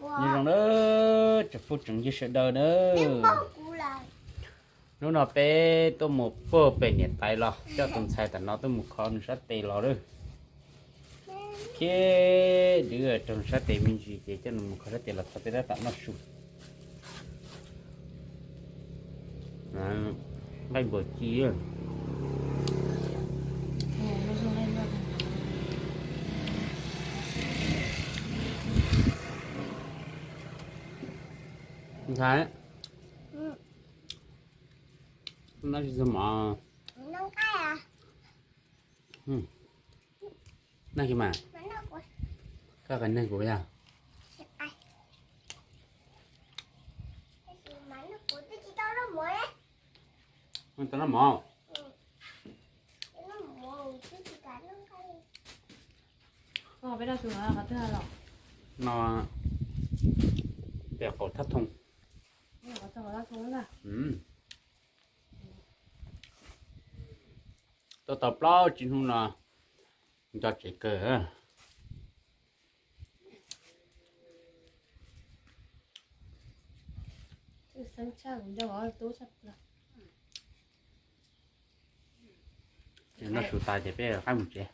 Nyob zoo na, tsoom phooj tsoom ywg sawv daws na. Hnub no peb tuaj mus puag pem niam tais los, coj tus ntxhais tam no tuaj mus kho nws sab tes los lawm. Thiab dwb rau nws sab tes me ntsis ces coj nws mus kho sab tes los txog peb tab tom noj su. Nqaij npua ci. Ntxhais, noj tsis txog mov. Noj tsis mas, koj qias neeg kuv yog. Tau noj mov. No pem qaum thaj thoo. Tuaj tau plaub tsib hnub no nco tsev kawg. Noj su tas ces peb rov qab mus tsev.